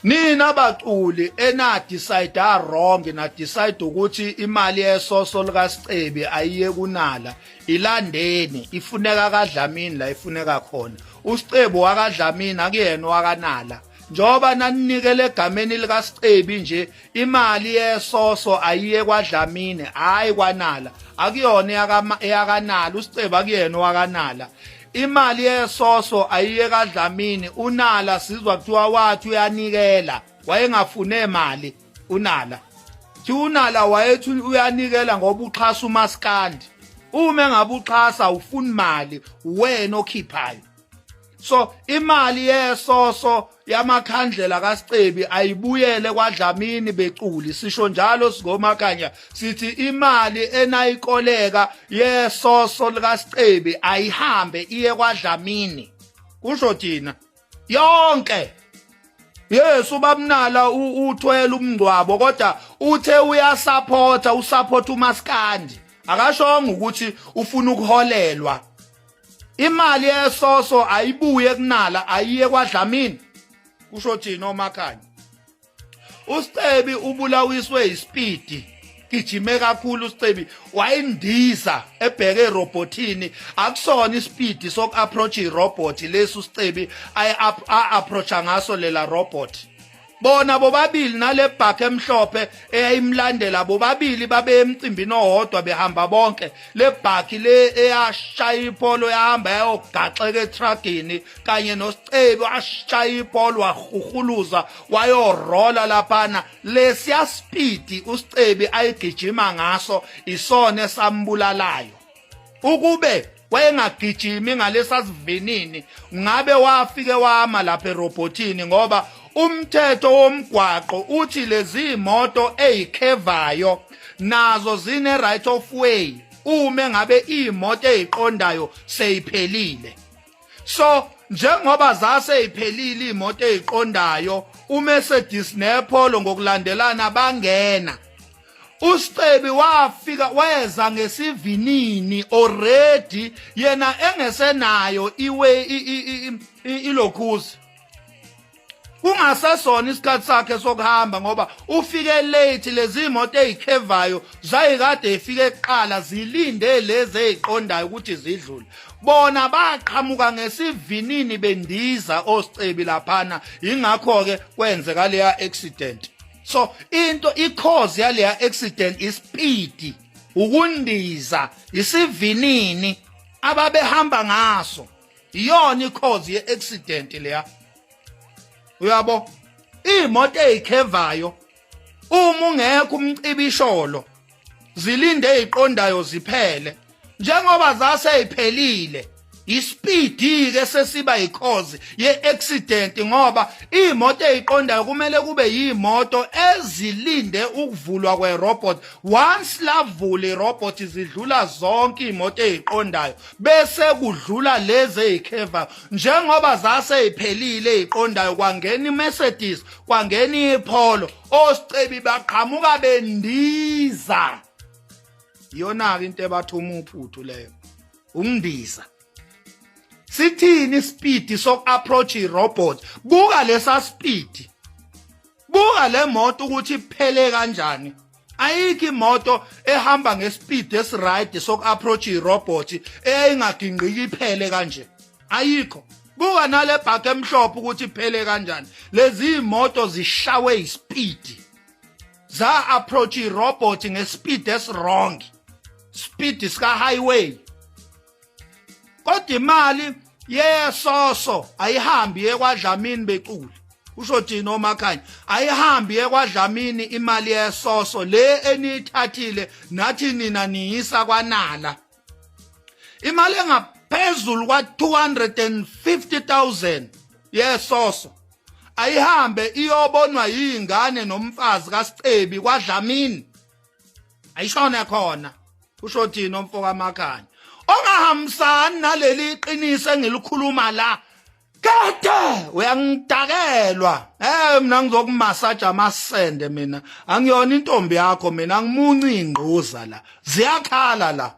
Nina baculi ena decide wrong, na decide ukuthi imali yesoso likaSicebi ayiye kunala, ilandeni, ifuneka kaDlamini la ifuneka khona. USicebi wakaDlamini, akuyena wakanala. Njoba naninikele egameni likaSicebi nje, imali yesoso ayiye kwaDlamini, hayi kwanala. Akuyona eyakanala, uSicebi akuyena wakanala. Imali yesoso ayiye kaDlamini. Unala sizwa kuthiwa wathi uyanikela, wayengafune mali unala. Thi unala wayethi uyanikela ngoba uxhasa umaskandi. Uma engabe uxhasa ufuni mali, wena okhiphayo. So imali yesoso yamakhandlela kaSicebi ayibuyele kwaDlamini beculi, sisho njalo singomakhanya, sithi imali enayikoleka yesoso likaSicebi ayihambe iye kwaDlamini, kusho thina yonke. Yes, ubamnala uthwele umngcwabo, kodwa uthe uyasupporta, usupport umaskandi, akashongo ukuthi ufuna ukuholelwa. Imali yesoso ayibuye kunala, ayiye kwaDlamini, kusho thina omakhanya. USicebi ubulawiswe ispeed, gijime kakhulu uSicebi, wayindiza ebheke erobotini. Akusona ispeed soku approach irobot lesu uSicebi ay approacha ngaso lela robot. Bona bobabili nale bhakhe emhlophe eyayimlandela, bobabili babe emcimbini owodwa, behamba bonke. Le bhakhi le eyashaya iPolo yahamba yayogaxeka etruckini kanye noSicebi, washaya iPolo, wahuhuluza, wayorola laphana. Lesiya speed uSicebi ayigijima ngaso isona esambulalayo. Ukube wayengagijimi ngalesa sivinini, ngabe wafike wama lapha erobotini, ngoba umthetho womgwaqo uthi lezi moto ezikhevayo nazo zine right of way uma ngabe imoto eziqondayo seyiphelile. So njengoba zase iphelile imoto eziqondayo, uMercedes nePolo ngokulandelana bangena, uSicebi wafika weza ngesivinini already, yena engesenayo iwe ilokhuzi, kungasesona isikhathi sakhe sokuhamba ngoba ufike late. Lezi moto ezikhevayo zayikade ifike kuqala, zilinde lezi eziqondayo ukuthi zidlule. Bona baqhamuka ngesivinini bendiza oSicebi laphana, ingakho ke kwenzeka leya accident. So into i-cause yaleya accident ispeed, ukundiza, isivinini ababehamba ngaso, iyona i-cause ye-accident leya, uyabo. Imoto ezikhevayo, uma ungekho umcibisholo, zilinde eziqondayo ziphele. Njengoba zase iphelile, ispeed ke sesiba i-cause ye-accident, ngoba imoto eziqondayo kumele kube yimoto ezilinde ukuvulwa kwerobot. Once lavula irobot, zidlula zonke imoto eziqondayo, bese kudlula lezi ezikheva. Njengoba zase iphelile eziqondayo, kwangena iMercedes, kwangena iPolo, oSicebi baqhamuka bendiza. Iyona ke into ebathuma uphuthu leyo, ukundiza. Sithini ispeed sok approach irobot? Buka lesa speed, buka le moto ukuthi iphele kanjani. Ayikho imoto ehamba ngespeed esiright sok approach irobot eyayingaginqiki iphele kanje, ayikho. Buka nale bhakhe emhlophe ukuthi iphele kanjani. Lezi imoto zishawe ispeed, za approach irobot ngespeed eswrong, speed sika highway. Kodwa imali yesoso ayihambi yekwaDlamini beculi, usho thina omakhanya, ayihambi yekwaDlamini imali yesoso le eniyithathile nathi nina niyisa kwanala. Imali engaphezulu kwa-250,000 yesoso ayihambe iyobonwa yingane nomfazi kaSicebi kwaDlamini, ayishone khona, kusho thina omfoka amakhanya. Ongahambisani naleli qiniso engilikhuluma la kade uyangidakelwa. Mina ngizokumasaja amasende, mina angiyona intombi yakho, mina angimunci ingquza la, ziyakhala la.